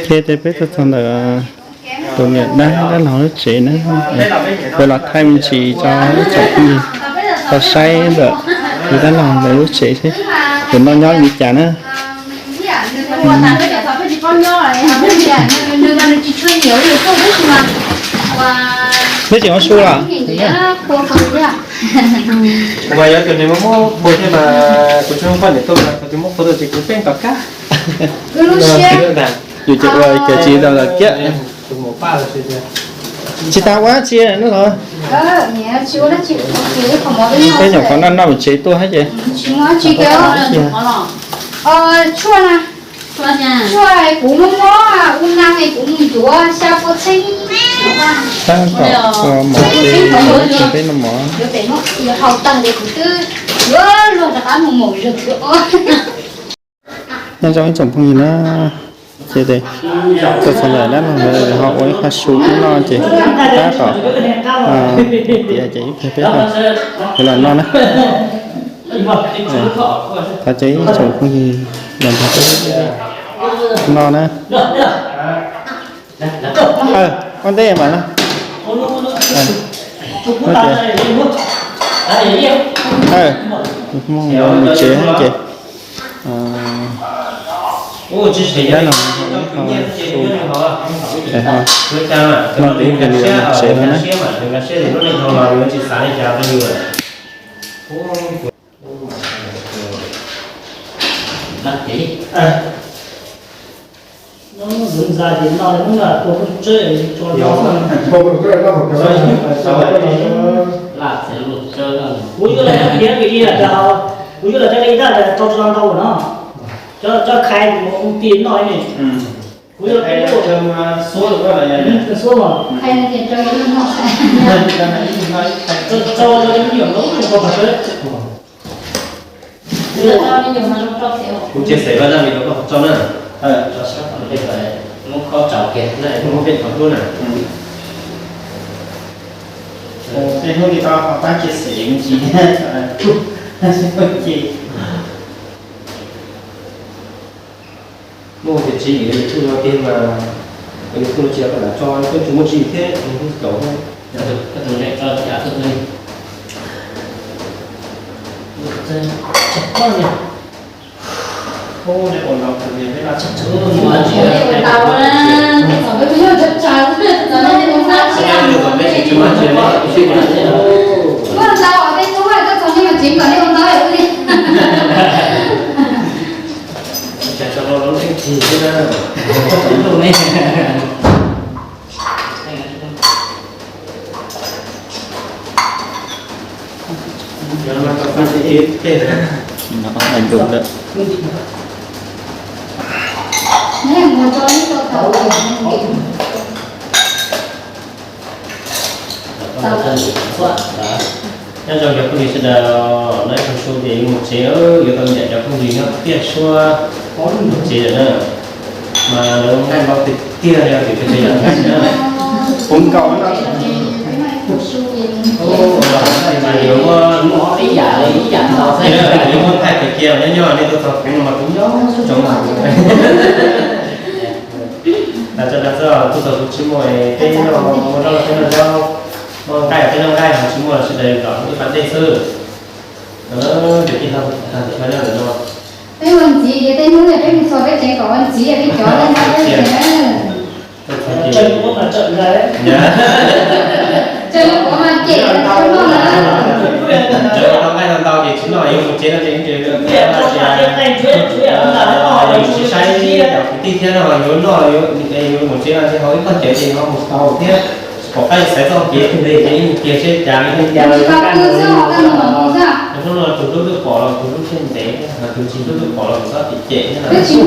Ces peb tuaj txog ntawm tus niam dab dab laug lub tsev na, peb los thaij me ntsis rau ib tsoom phooj ywg tau saib ntawm tus dab laug ntawd lub tsev seb tus no nyob li cas na. Neb tseem ua su los? Kuv mas yuav tus nws muab muab qhua thiab mas kuv tsis muab poj niam tuaj mas kuv tus muab qhua tuaj ces kuv pheej tom kab. Yus ces ua ces tsis tau lawm kiag. Tsis tas ua dab tsi no los? Peb nyuam qhuav noj noj mus tsev tuaj thiab ces. Tshuaj kuv muab muab ua na kuv mus yuav xya pua txheeb. Tab tom ua mov ces yuav tsis peb noj mov. Nyob zoo ib tsoom phooj ywg na, ces tuaj txog ntawm dab laug ntawd ho ua ib qho su peb noj ces tab tom tiav ces ib pliag peb ho los noj na. Thov caw ib tsoom phooj ywg los nrog peb noj na. Ua ntej mas na. Mus tsev ces dab laug ho ib qho su, noj ib pliag li mus tsev no na. Kuv yuav los cov kiav vim li tias kuv yuav los cov li tab sis tau tsis tau ntau no. Cov khai kuv mus ua ti noj ne. Kuv yuav los suab los. Rau rau cov me nyuam no tsis tau pam sawv. Kuv cia xev vaj zaj li rau koj qhov tsaug na. Muab khob tsaus kiag na, muab peb qhov hlub na. Peb hlub li koj qhov pab cia xev me ntsis. Muaj tias tsis nyiam YouTube no tiag mas, YouTube tsis yog koj lam tso, koj tsis muaj tsis thiab, hlub caum thiab. Nyob zoo cov phooj ywg sawv daws, no ib tsoom su ces yuav mus tsev, yuav tau ncaim cov phooj ywg nyob tiaj suab mus tsev lawm na. Mas lawv nqaij ntau tiag tiag li, vim pes tsawg yam nqaij na. Puv nkaus no. Mas yuav muaj, yuav muaj thaij kiag kiag nyob nyob nej tuaj txog kuv no mas kuv nyob tsoom mas kuv. Tag tso dag xwb, tuaj txog kuv tsis muaj, peb noj, muaj zaub los peb noj zaub, muaj nqaij los peb noj nqaij, ho tsis muaj los sawv daws los ib pas dej xwb. Ces tij laug tag nrho nyob ntawm no. Peb ua ntxiv ces tej hnub peb mus txog peb tseem kom ua ntxiv peb cov Tseem ua tau nqaij tau ntau ces tsis noj, yuav mus tsev no ces tsis saib cov kwv tij thiab no, yuav noj yuav mus tsev no ces ho ib tog cawv ces ho mus tau thiab. Pom qab xaiv txoj kev twg li ces ib mus kiag seb cas li cas. Hnub no tus hlub twb pom los tus hlub thiaj ntev, tus tsis hlub twb pom los tus txhob cem cem thiab. Ib sim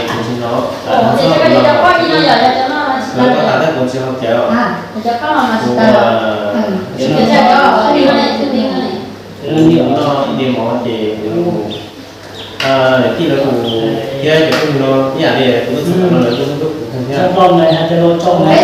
kuv tsis hnov, lawv koj tas tab kuv tsis ho cawv. Ib pliag mov ces kuv niam tij lawv kuv thiab cov phooj ywg no ib yam li kuv tuaj txog no lawv kuj hlub hlub kuv kawg thiab.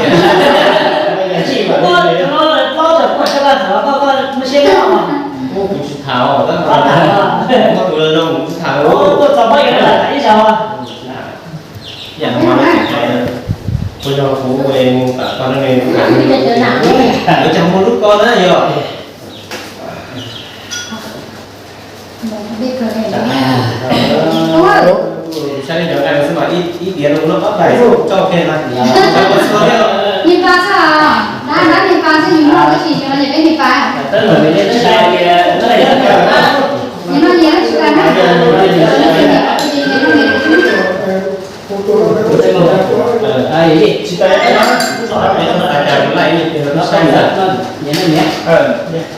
tias, ua, cov no plaub cov kuj sab laj txawm koj, koj muaj siab nyob os. Ua, kuv tsis tham os, tab mas muaj tus no kuv tsis tham os. Ua, txog mob yuav tham ib zaug. Yam no mas kuv yog kuv mus tam koj ne, lawv cov muaj lub ko na yog. Saib cov nqaij no xwb mas ib diav no muaj ob daim tso kiag na. Niag pas xwb, dab dab niag pas xwb, yus muaj dab tsi cov no ces peb niag pas. Yus no nyias tsis tas na.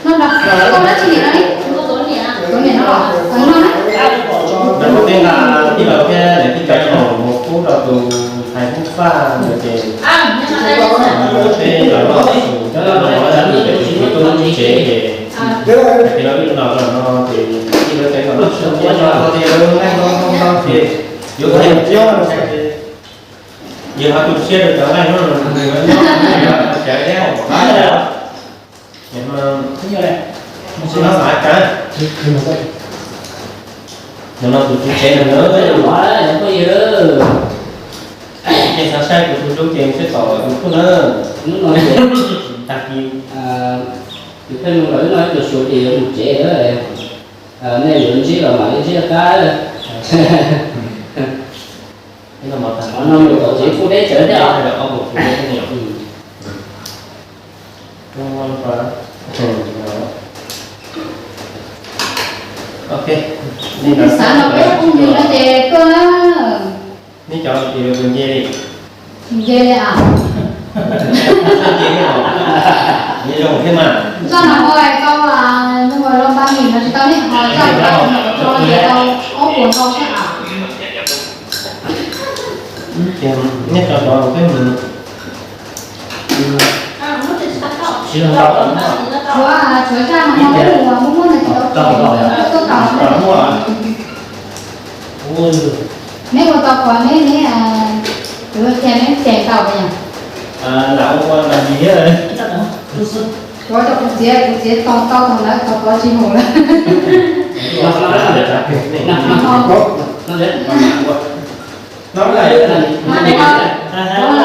No nrog koj dab tsi niam no li? Kuv niam no los, kuv no na. Nws kuj tij nqa tij laug thiab niam tij cov ib los mus pub rau tus hais Hmoob Faj ntawd ces peb los noj tus cov no los tus tsev ces hais tias lawv ib los no ces tij lawv tsev kom noj su nyob no ces lawv nqaij no no no ces yuav nyob no ces yus ho tu siab rau cov nqaij no no nws nyob no nws ho tsev thiab hauv qab. Mus tsis no xav cas. Nim no tus tswv tsev no na, nej xav saib tus tswv tsev ces seb tom YouTube na. Hnub no ces tag kis tus pheej lus lawm no ib tug su ces yuav mus tsev lawm. Nej yuav ntsib los mam li ntsib qab. Qhov no mus tom tsev kuj deb tsawv thiab os. Xav no peb phooj ywg no ces tuaj na. Neb cov tus nce li. Nce li as. Nce li os. Nce zoo thiab mas. Zaj no ho tau, zoo los npaj mis no tsis tau neb ho zaj no tau ob puas ntau thiab as. Neb tso tod peb mus. Tshuav, tshuav zaj no muaj muaj no tsis tau tuaj tau. Neb ua tau qhov neb, neb, kuv tias neb cem tau yom. Lam ua mas nim thiab. Kuv cov kuv txiav, kuv txiav tau tau tau ntawd tau tau tsis mus lawm.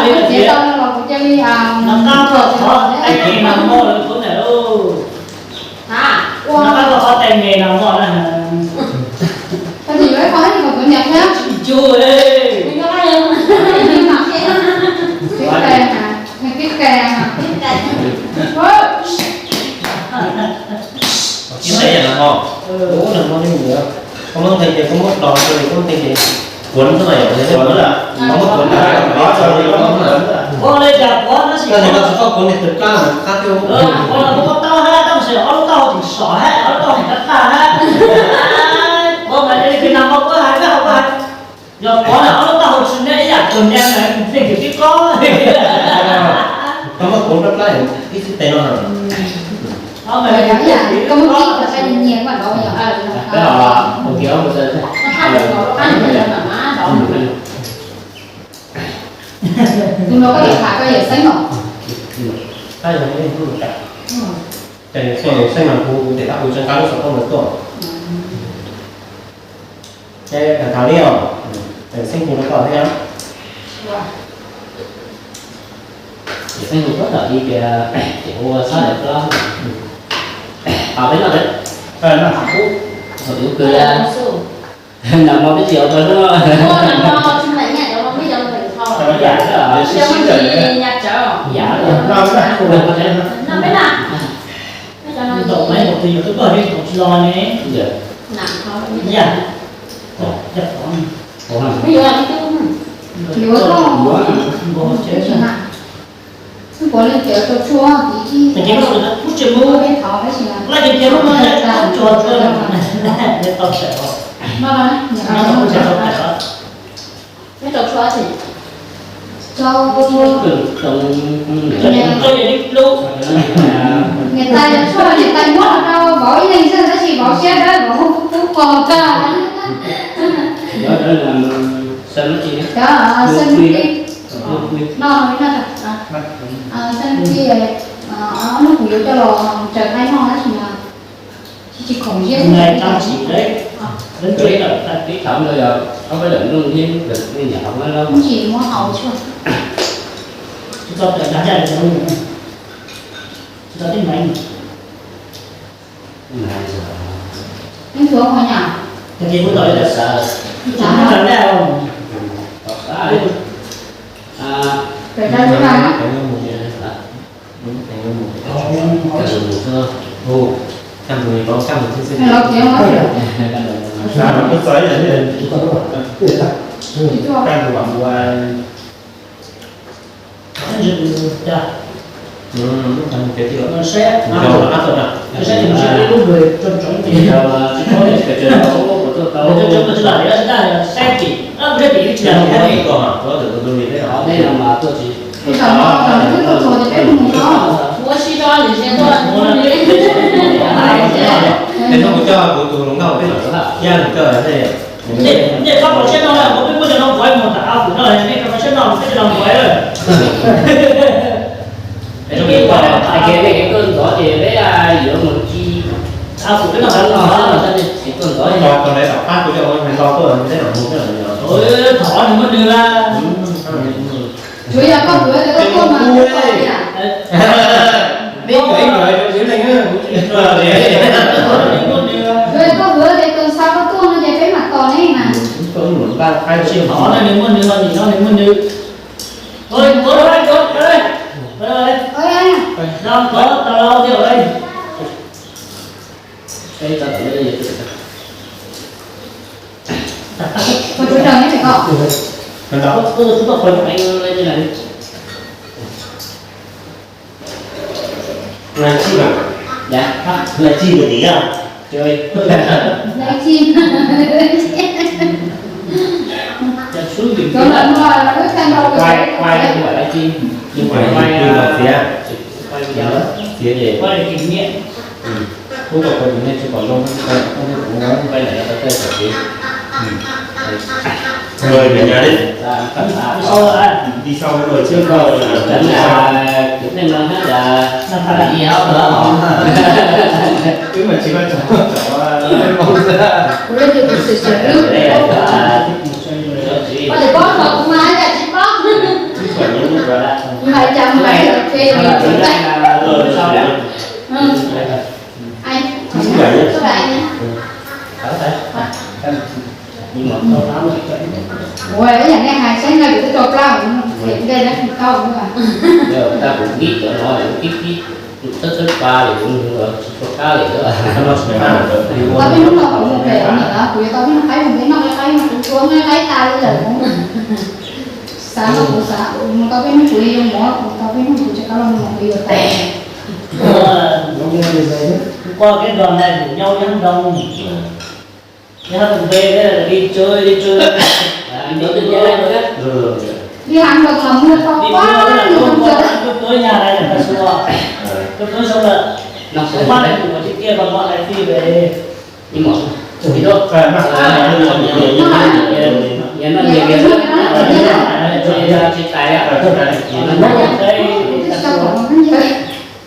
Kuv txiav tau no los kuv cia li, no qab los qhov tais nqes no mog lawm kuv ntag lauj. No qab los qhov tais nqes no mog na. Tsis yuav ib qho thiab kuv niam thiab. Tsis ncu e. Pib ke, pib ke. Tsis saib yam no ho. Ub, nag hmo nej mus, koj muab nqi ces koj muab dos rau, koj muab nqi ces kuv xwb mas yom, koj muab kuv na, koj muab kuv na. Ua li cas kuv no tsis, koj tsis txhob kuv niag tus plab no qab twg. Kuv los kuv tau hab, tab sis ob lub taub hau tseem sov hab, ob lub taub hau tseem qab qab hab. Kuv mas li kis nag hmo kuv hais, koj hais, koj hais. Yog kuv na ob lub taub hau tsis neb ib yam tus niag na, nws pheej kwv tib qob. Koj muab kuv plab plab ib txhib tes no. Koj muab kib kom nyias nyias mas nrov yog. Tus no koj tham koj yawm xeeb os. Ces xeeb mas kuv tes tab kuv tseem nqa lub xov tooj ntawd tuaj. Ces tham li os, xeeb kuv rau koj thiab. Ces xeeb kuv rau koj li tias ces ua txhob daim plaub. Hos peb noj, hos tus kwv nram mo twb tsis ua tau lub. Yam, yam, Niam tais yuav tshuaj, niam tais muab los rau vauv ib leeg xwb, tab sis vauv siab dawb, vauv muab kub kub qos tag. Cov xeeb tib, no, xeeb tib, ob hnub kuv yuav coj los tsaws qaib noj tab sis mas tsis khoom ziab. Tsis muab hau tshuaj. Neb tuav qhov nyom. Hnub kuv coj kuv tus hluas nkauj peb los, yog kuv coj nej, nej txhob kho siab no, kuv twb muab cov no kuav mus tom Abu no, nej txhob kho siab no, peb cov no kuav. Hais tias nej kev tuaj ntxov ces peb yuav mus ci Abu peb noj no, tsis tuaj ntxov. Tau lawv tom qab kuv coj kuv hluas nkauj tuaj, peb los mus peb los. Thov nws muab nws la. Tsuav yog koj hwv tias koj tuaj mas koj tos tias. Peb kawm ib nkawm rau xwv leej kuv tsis tuaj li. Tsuav yog koj hwv tias tus xa koj tuaj no ces peb mam tos neb mas. Tsis thov no nws muaj nws, nim no nws muaj nws. Ua ua ua ua no tos tos thiab ua. Livestream à? Dạ. Livestream rồi gì đó? Chơi. Livestream. Cho xuống tìm Có kiếm. Lần mà nó canh đâu Quay, quay không phải livestream. Nhưng mà quay, quay, à, quay video. Quay video. Quay để kỷ niệm. Ừ. Phú Lộc coi những ngày trước còn đông hơn, coi, không biết cũng nói. Quay lại là tao chơi手机. Ừ. Rồi, về nhà đi. Đi sau cái nồi trước rồi là. Tính là, tính là, tính là đi học nữa hả? Cứ mà chỉ có cháu, cháu, à, Ua, tus xwm xwm lub. Koj tsis paub thaum kuv mas yam tsis paub. Mas cas mas yog qhia yus tsis paub. Ua, ib yam nej hais saib no yus twb tau plab, ntej na tsis tau. Tau peb hnub no kuv mus pem niam, kuv yuav tau peb hnub qaib mus pem noj qaib, kuv tuav noj qaib tas li lawm. Xav no kuv xav mus tau peb hnub kuv yuav mov, mus tau peb hnub kuv tsis kav los mus kuv yuav tas. Qua cái đoàn này rủ nhau đi ăn đồng. Đi ăn đồng về đây là đi chơi, đi chơi. Đi ăn đồng là mua tao đi mua cái là trốn qua, trốn tối nhà này là ta xua. Trốn tối xong là, xong bắt lại tụi chị kia còn gọi lại phi về. Nhưng mà đi thôi. Nhà nó nhiều việc lắm. Chị, chị Tài ạ. Đây, ta xua.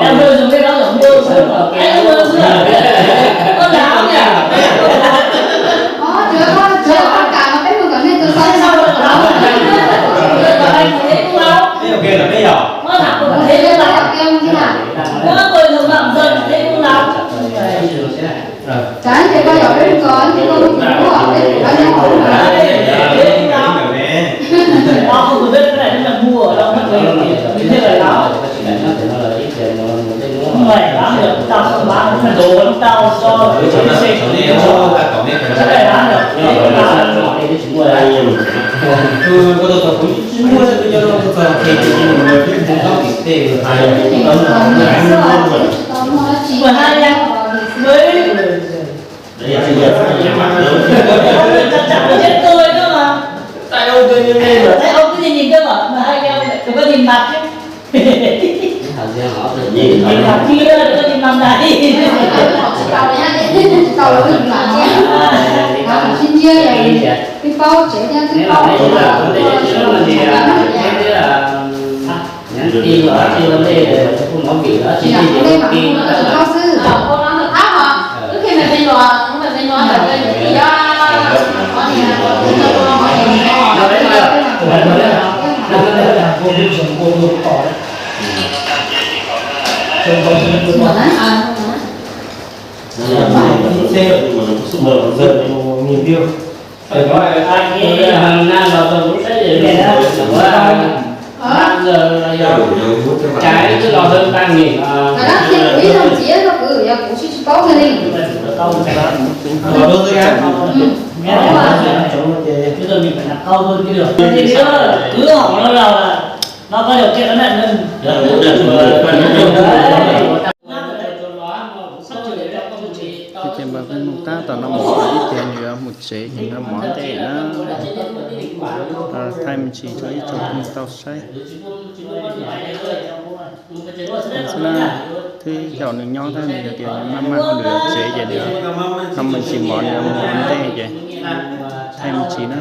Em ơi, dùng cái đó là mua sớm ở cái mua sớm. Con đáo nhỉ? Có, chứa con, chứa con cả mà cái hương cỏ nên tôi sai sau rồi đó. Ở đây thấy cũng đáo. Cái ok là cái giỏ. Nó thẳng cũng thấy cũng đáo. Cái ok không chứ hả? Có tôi dùng bằng dân thấy cũng đáo. Cái thì con giỏ cái hương cỏ thì con cũng mua ở đây của con nhau. Đấy, đấy, đấy. Tao không biết cái này, nhưng mà mua ở đâu mất mấy đồng tiền, mình thấy là đáo. Không phải bán được, tao không bán được, đồ vẫn tao cho. Cái này bán được, cái này bán được. Mười hai năm, mười, chắc chắn là chết tôi cơ mà. Tại ông tôi nhìn lên mà, tại ông cứ nhìn nhìn cơ mà, mười hai năm, tôi có nhìn mặt chứ. Nhìn mặt kia, tôi có nhìn mặt này. Xin chia rồi. Cái bao chế nha, cái bao. Nhắn tin rồi, xin vấn đề rồi, không có gửi đó, xin tin nhắn tin. Không xứng. Ờ, cô nói thật thấp mà. Cứ khi mà bên đó, cũng là bên đó là bên gì đó. Có gì là cô nói gì đó. Cô dùng cô dùng cỏ đấy. Dùng cô dùng cỏ đấy. Xe, nhưng mà nó cũng xúc mờ, giờ nó nhìn tiêu. Ai kia hằng năm los tau lub sab ze ne na, ua, năm giờ là do trái cứ lo hơn tăng nhỉ. Mà nó thì cũng biết đồng chí nó cứ giờ cũng chưa bao giờ đi. Ces npawg Pheej Hmoo tab tom noj mov, ib pliag nws yuav mus tsev, nws noj mov ntej na. Thaij me ntsis rau ib tsoom phooj ywg tau saib xwb na. Twb caum nws nyob tab nws hais tias nws maj maj ho nws yuav tsev ces nws noj me ntsis mov nws yuav mus ua ntej ces thaij me ntsis na.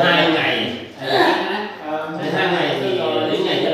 Hai ngày, hai ngày thì đến ngày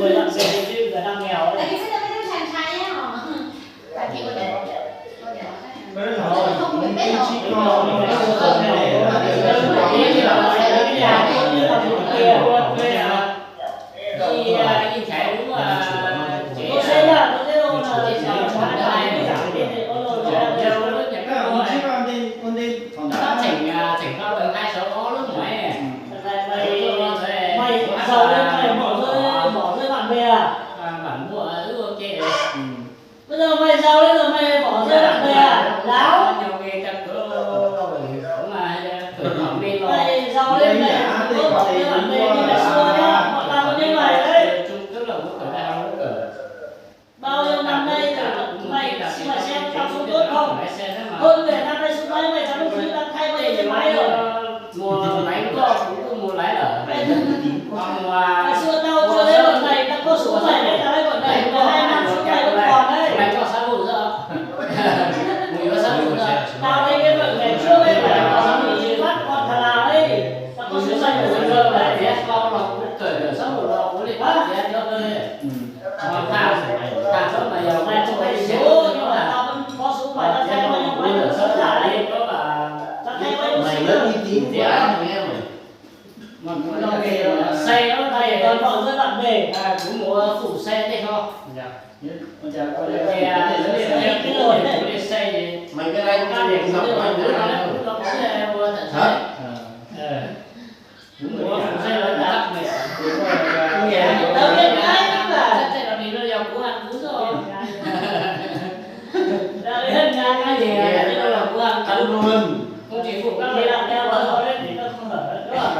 mười lăm về chứ, là năm nghèo đấy. Tại vì bây giờ bên em sàn sàn nhé hả? Tại vì bây giờ Mày giàu lên mày bỏ rơi, bỏ rơi bạn bè à? Bây giờ mày giàu lên rồi mày bỏ rơi bạn bè à? Láo. Mày giàu lên mày không có bỏ rơi bạn bè như ngày xưa nhá. Bọn tao có nhớ mày đấy. Bao nhiêu năm nay rồi mày, mày xem tao sống tốt không? Hơn mười năm nay xuống máy mày tao lúc trước tao thay mày cái máy rồi. Mua máy của cũng mua máy ở. Ngày xưa tao chưa lấy vợ mày, tao có số mày đấy, tao lấy vợ mày mười hai năm trước mày vẫn còn đấy. Mày có xã hội rồi. Mày có xã hội rồi. Tao lấy cái vợ mày trước đấy, mày có xã hội gì bắt còn thằng nào đấy. Tao có số mày của giờ đấy. Tao là cũng cởi cởi xã hội rồi, cũng đi bắt. Hả? Tao, tao số mày giờ mày không phải số, nhưng mà tao vẫn có số mày, tao thay bao nhiêu máy, tao số lại đấy. Tao thay bao nhiêu máy. Mày lớn uy tín quá, mày nghe mày. Mà cũng lo về xe đó, thay còn còn rất bạn bè. À, cũng mua phụ xe đây thôi. Dạ. Dạ, có lẽ là cái này nó liên quan đến cái xe gì. Mày cái này nó liên quan đến cái xe. Hả? Ờ. Ủa, xe lỗi tao. Tao biết cái mà. Chắc là vì nó do của anh Phú rồi. Tao biết ngay cái gì, cái đó là của anh Phú luôn. Không chỉ của các bạn, tao là tao biết thì tao không hở. Đúng không?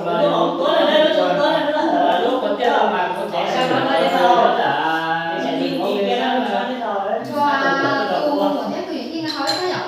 Tao không có là đây, tao không có là nó hở. Lúc còn chưa mà có thể sao nó nói thế nào. Thì sẽ đi tìm cái đó mà nói thế nào đấy. Cho, à, tôi muốn nhắc tôi nghĩ là hỏi có giọng.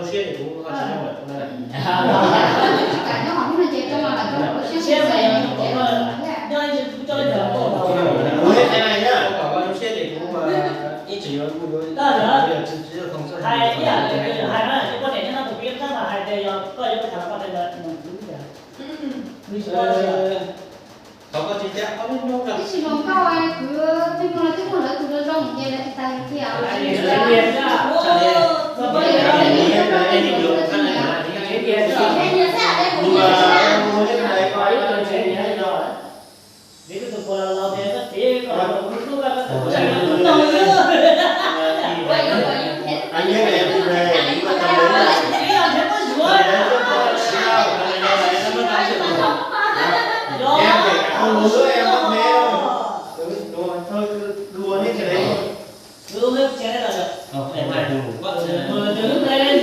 zoo siab ces kuv ho tsis nyob lawm no. Tsis kam nyob hauv lub no ces zoo los lawm, zoo siab siab mas nyob ib tug pov thawj los thiab. Kuv hais qhia na, zoo siab ces kuv ib txwm yuav, yuav, yuav tsis, tsis hais ib yam li hais na, ces poj niam nyob no tus pib tab mas hais tias yog koj yuav peb tham los poj niam mus tus ib yam. Thov koj tsis cab ob lub hnub no. Ib tsis hluas nkauj kwv tij Hmoob lawv twb muaj lawv tus zoo zoo ces lawv tsis tas li tiag.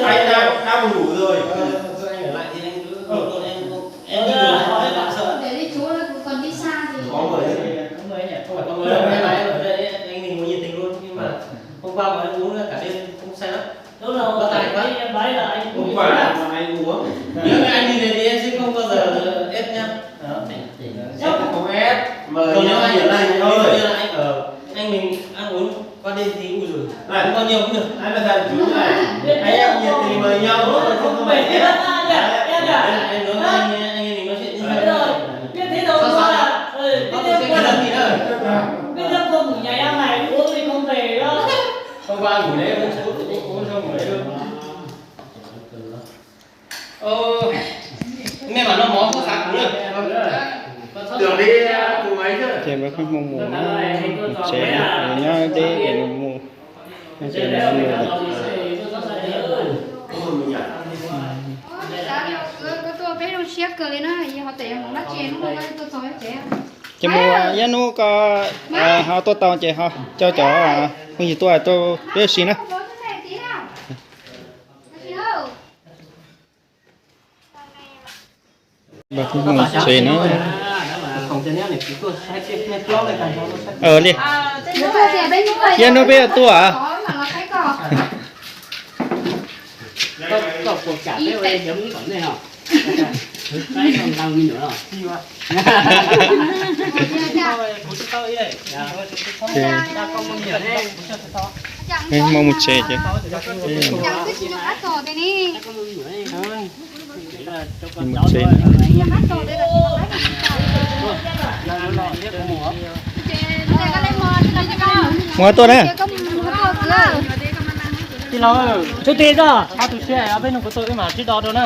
Anh đang, đang ngủ rồi. Để đi chú nó cũng còn đi xa thì. Có người đấy. Không phải có người đâu, em lái rồi đây, anh mình nhiệt tình luôn, nhưng mà hôm qua mà anh uống cả đêm không say lắm. Có tài quá. Hôm qua mà anh uống. Nếu như anh như thế thì em sẽ không bao giờ ép nhá. Không ép, mà nếu anh, ví dụ như là anh, ờ, anh mình ăn uống qua đêm thì ui rồi. Này, không bao nhiêu cũng được. Anh mà thằng chú này, anh em nhiệt tình mời nhau, không có mời. Em nói anh, anh em mình nói chuyện như thế. Biết thế đâu mà. Có tôi sẽ nhắn gì đâu. Biết thế không, nhà em này uống thì không về đó. Hôm qua ngủ đấy, uống, uống, uống xong ngủ đấy luôn. Ơ, mẹ bảo nó món có sáng cũng được. Tưởng đi, à, cùng ấy chứ. Ces peb pheej mus mus na, mus tsev na, nyob deb ces mus mus, nyob tsev mus mus lawm. Siab kawg li na, yog ho tes mus dab tsi hnub no tuaj txog tsev. Ces mus ib hnub ko ho tuaj tau ces ho coj cov phooj ywg tuaj rau peb ua si na. Npawg Phoob mus tsev na. Li, ib hnub peb yuav tuaj. Mus mus tsev ces mus tsev. Mus tuaj na. Tij laug, tsuj tig tso, ob tug siab, peb nug kuv tus wb mam sib do rau na.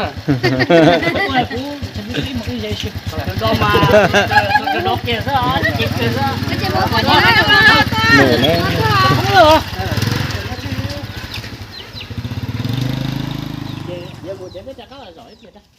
Mus na.